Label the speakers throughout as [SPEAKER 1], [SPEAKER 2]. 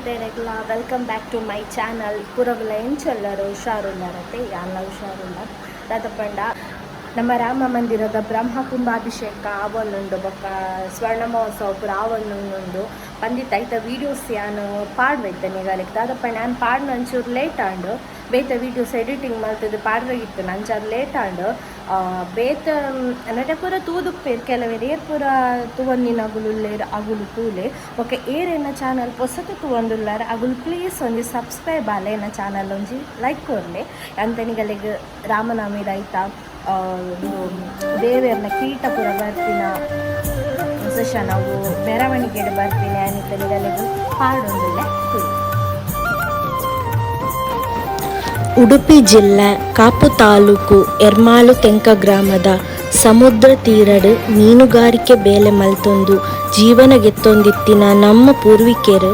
[SPEAKER 1] ಮಾತೆರೆಗ್ಲ welcome back to my channel. ಪೂರಗುಲ ಎಂಚೊಲ್ಲರು ಹುಷಾರುಲ್ಲಾರತೆ? ಯಾನ್ಲ ಹುಷಾರುಲ್ಲ. ದಾದಪಂಡ ನಮ್ಮ ರಾಮ ಮಂದಿರದ ಬ್ರಹ್ಮ ಕುಂಭಾಭಿಷೇಕ ಆವೊಂದುಂಡು, ಬೊಕ್ಕ ಸ್ವರ್ಣ ಮಹೋತ್ಸವ ಪೂರ ಆವೊಂದುಂಡು ಪಂದಿತ್ತ. ಐತ ವೀಡಿಯೋಸ್ ಯಾನ್ ಪಾಡ್ವೆತ್ತೆ ನಿಗಲೆಗ್. ದಾದಪಂಡ ಯಾನ್ ಪಾಡ್ನ ಒಂಚೂರು ಲೇಟ್ ಆಂಡ್. ಬೇತೆ ವೀಡಿಯೋಸ್ ಎಡಿಟಿಂಗ್ ಮಲ್ತುದು ಪಾಡ್ರೆಗಿತ್ತು, ಅಂಚಾದ್ ಲೇಟ್ ಆಂಡ್. ಬೇತೆ ನಟ ಪೂರ ತೂದುಪ್ಪೇರ್, ಕೆಲವೆರ್ ಏರ್ ಪೂರ ತೂವಂದಿನಗುಲು ಉಲ್ಲೆರ್, ಅಗುಲು ತೂಲೆ. ಬೊಕ್ಕ ಏರ್ ಎನ್ನ ಚಾನಲ್ ಪೊಸತ್ ತೂವೊಂದುಲ್ಲಾರ್, ಅಗುಲು ಪ್ಲೀಸ್ ಒಂಜಿ ಸಬ್ಸ್ಕ್ರೈಬ್ ಆಲೆ, ಎನ್ನ ಚಾನಲ್ ಒಂಜಿ ಲೈಕ್ ಕೊರ್ಲೆ. ಅಂಚ ನಿಗಲೆಗ್ ರಾಮನವಮಿ ಐತ ದೇವೆರ್ನ ಕಿರೀಟ ಪೂರ ಬರ್ಪಿನ ಪ್ರೊಸೆಷನ್, ಅವು ಮೆರವಣಿಗೆಡ್ ಬರ್ಪಿನ ಅನಿತ ನಿಗಲೆಗ್ ಪಾಡೊಂದುಲ್ಲೆ, ತೂಲೆ.
[SPEAKER 2] ಉಡುಪಿ ಜಿಲ್ಲೆ ಕಾಪು ತಾಲೂಕು ಎರ್ಮಾಳು ತೆಂಕ ಗ್ರಾಮದ ಸಮುದ್ರ ತೀರಡ್ ಮೀನುಗಾರಿಕೆ ಬೇಲೆ ಮಲ್ತೊಂದು ಜೀವನ ಗೆತ್ತೊಂದಿತ್ತಿನ ನಮ್ಮ ಪೂರ್ವಿಕೆರ್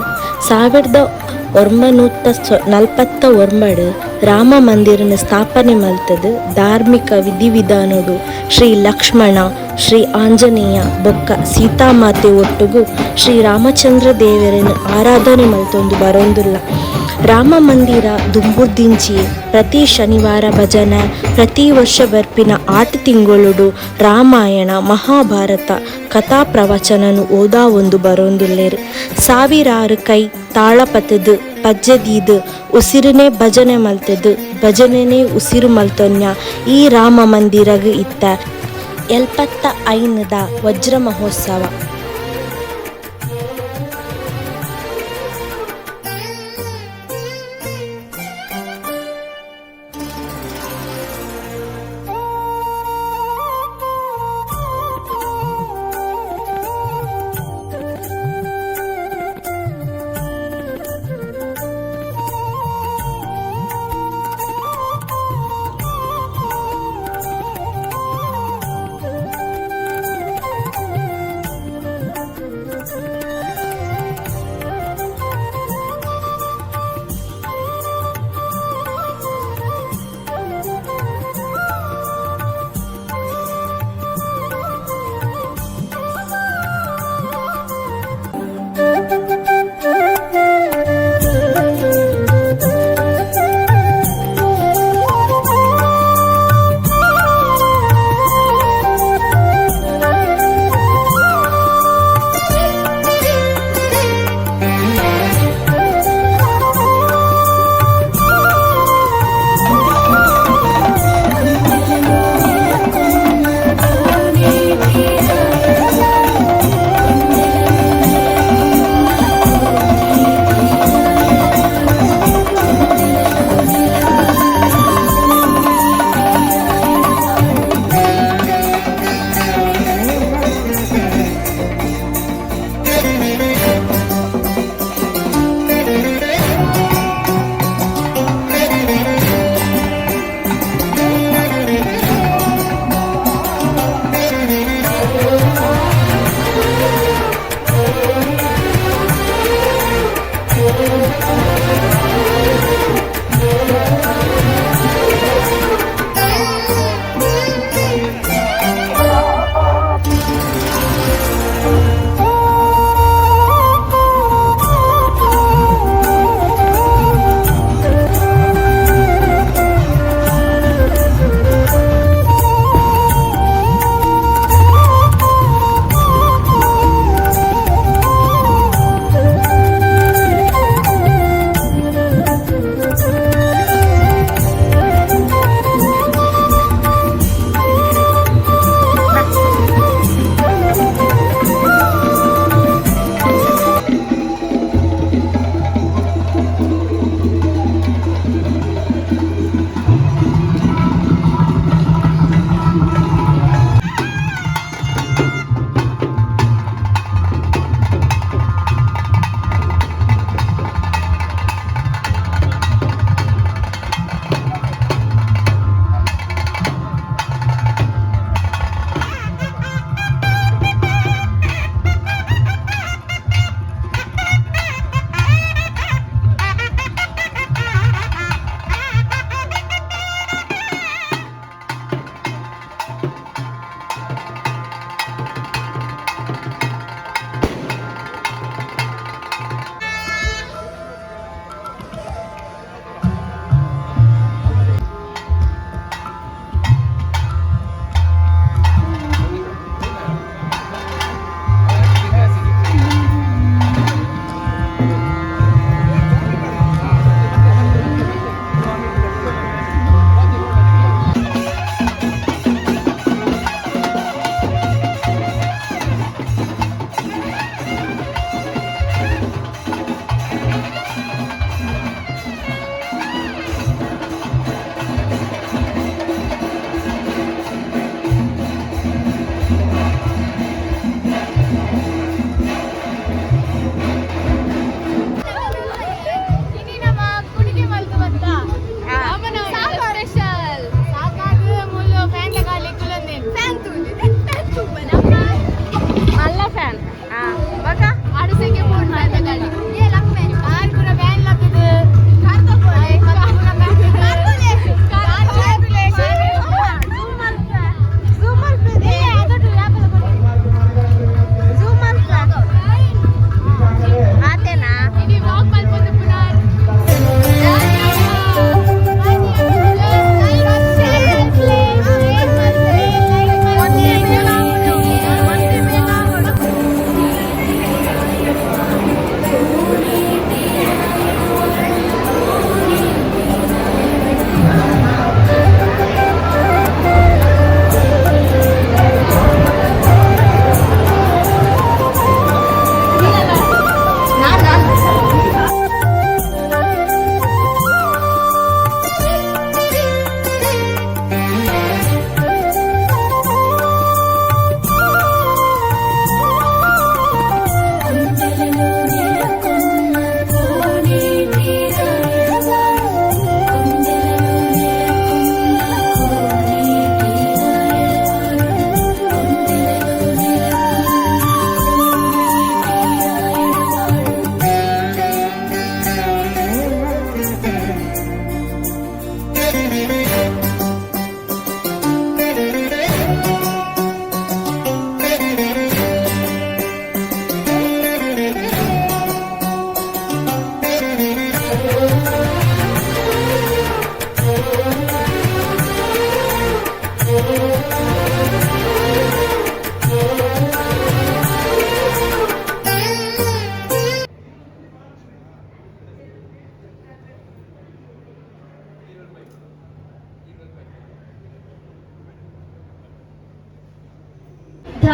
[SPEAKER 2] 1949ಡ್ ರಾಮ ಮಂದಿರನ್ ಸ್ಥಾಪನೆ ಮಲ್ತುದು ಧಾರ್ಮಿಕ ವಿಧಿವಿಧಾನೊಡು ಶ್ರೀ ಲಕ್ಷ್ಮಣ, ಶ್ರೀ ಆಂಜನೇಯ ಬೊಕ್ಕ ಸೀತಾಮಾತೆ ಒಟ್ಟುಗು ಶ್ರೀ ರಾಮಚಂದ್ರ ದೇವೆರೆನ್ ಆರಾಧನೆ ಮಲ್ತೊಂದು ಬರೊಂದುಲ್ಲ. ರಾಮ ಮಂದಿರ ದುಂಬುರ್ದಿಂಚಿ ಪ್ರತಿ ಶನಿವಾರ ಭಜನೆ, ಪ್ರತಿ ವರ್ಷ ಬರ್ಪಿನ ಆಟಿ ತಿಂಗೊಲುಡು ರಾಮಾಯಣ ಮಹಾಭಾರತ ಕಥಾ ಪ್ರವಚನನ್ ಓದಾವೊಂದು ಬರೊಂದುಲ್ಲೆರ್. ಸಾವಿರಾರು ಕೈ ತಾಳ ಪತ್ತುದು, ಪಜ್ಜೆ ದೀದ್, ಉಸಿರುನೆ ಭಜನೆ ಮಲ್ತುದು, ಭಜನೆನೆ ಉಸಿರು ಮಲ್ತೊನ್ಯ ಈ ರಾಮ ಮಂದಿರಗ್ ಇತ್ತೆ 75ದ ವಜ್ರ ಮಹೋತ್ಸವ.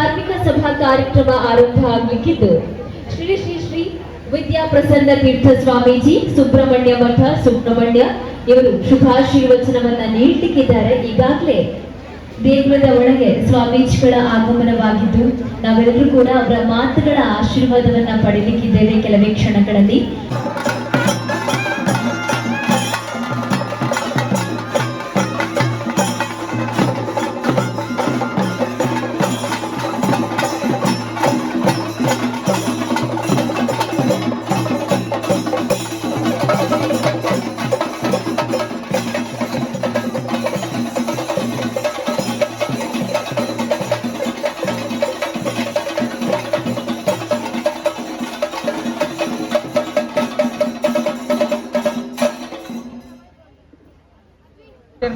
[SPEAKER 3] ಧಾರ್ಮಿಕ ಸಭಾ ಕಾರ್ಯಕ್ರಮ ಆರಂಭ ಆಗಲಿಕ್ಕಿದ್ದು, ಶ್ರೀ ಶ್ರೀ ಶ್ರೀ ವಿದ್ಯಾ ಪ್ರಸನ್ನ ತೀರ್ಥ ಸ್ವಾಮೀಜಿ, ಸುಬ್ರಹ್ಮಣ್ಯ ಮಠ, ಸುಬ್ರಹ್ಮಣ್ಯ ಇವರು ಶುಭಾಶೀರ್ವಚನವನ್ನ ನೀಡಲಿಕ್ಕಿದ್ದಾರೆ. ಈಗಾಗಲೇ ದೇಗುಲದ ಒಳಗೆ ಸ್ವಾಮೀಜಿಗಳ ಆಗಮನವಾಗಿದ್ದು, ನಾವೆಲ್ಲರೂ ಕೂಡ ಅವರ ಮಾತುಗಳ ಆಶೀರ್ವಾದವನ್ನ ಪಡೀಲಿಕ್ಕಿದ್ದೇವೆ ಕೆಲವೇ ಕ್ಷಣಗಳಲ್ಲಿ.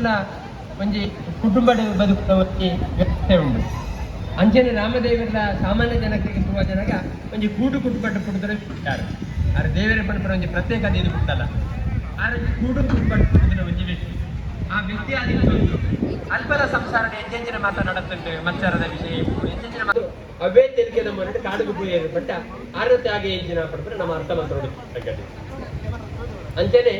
[SPEAKER 4] ಲ ಒಂಜಿ ಕುಟುಂಬದ ಬದುಕುನ ಒಂಜಿ ವ್ಯವಸ್ಥೆ ಉಂಡು. ಅಂಚನೆ ರಾಮದೇವರ ಸಾಮಾನ್ಯ ಜನಕ್ಕೆ ತೂವ ಜನಗ ಒಂಜಿ ಕೂಡು ಕುಟುಂಬ ಪುಟ್ಟುದರೆ ಪುಟ್ಟಾರು. ಆರ್ ದೇವರ ಪನ್ಪುನ ಒಂಜಿ ಪ್ರತ್ಯೇಕ ದೇವಿ ಪುಟ್ಟಲ್ಲ. ಆರ್ ಒಂಜಿ ಕೂಡು ಕುಟುಂಬ ಪುಟ್ಟುನ ಒಂಜಿ ವ್ಯಕ್ತಿ. ಆ ವ್ಯಕ್ತಿ ಆದಿತ್ತೊಂದು ಅಲ್ಪದ ಸಂಸಾರ ಎಂಜೆಂಜಿನ ಮಾತನಾಡತ್ತಂತೆ, ಮತ್ಸರದ ವಿಷಯ ಎಂಜೆಂಜಿನ ಮಾತು ಅವೇ ತೆಲಿಕೆ ನಮ್ಮ ಕಾಡುಗು ಪೂಯರು ಪಟ್ಟ ಆರ ತ್ಯಾಗ ಎಂಜಿನ ಪಡ್ಪುನ ನಮ್ಮ ಅರ್ಥ ಮಾತ್ರ. ಅಂಚನೆ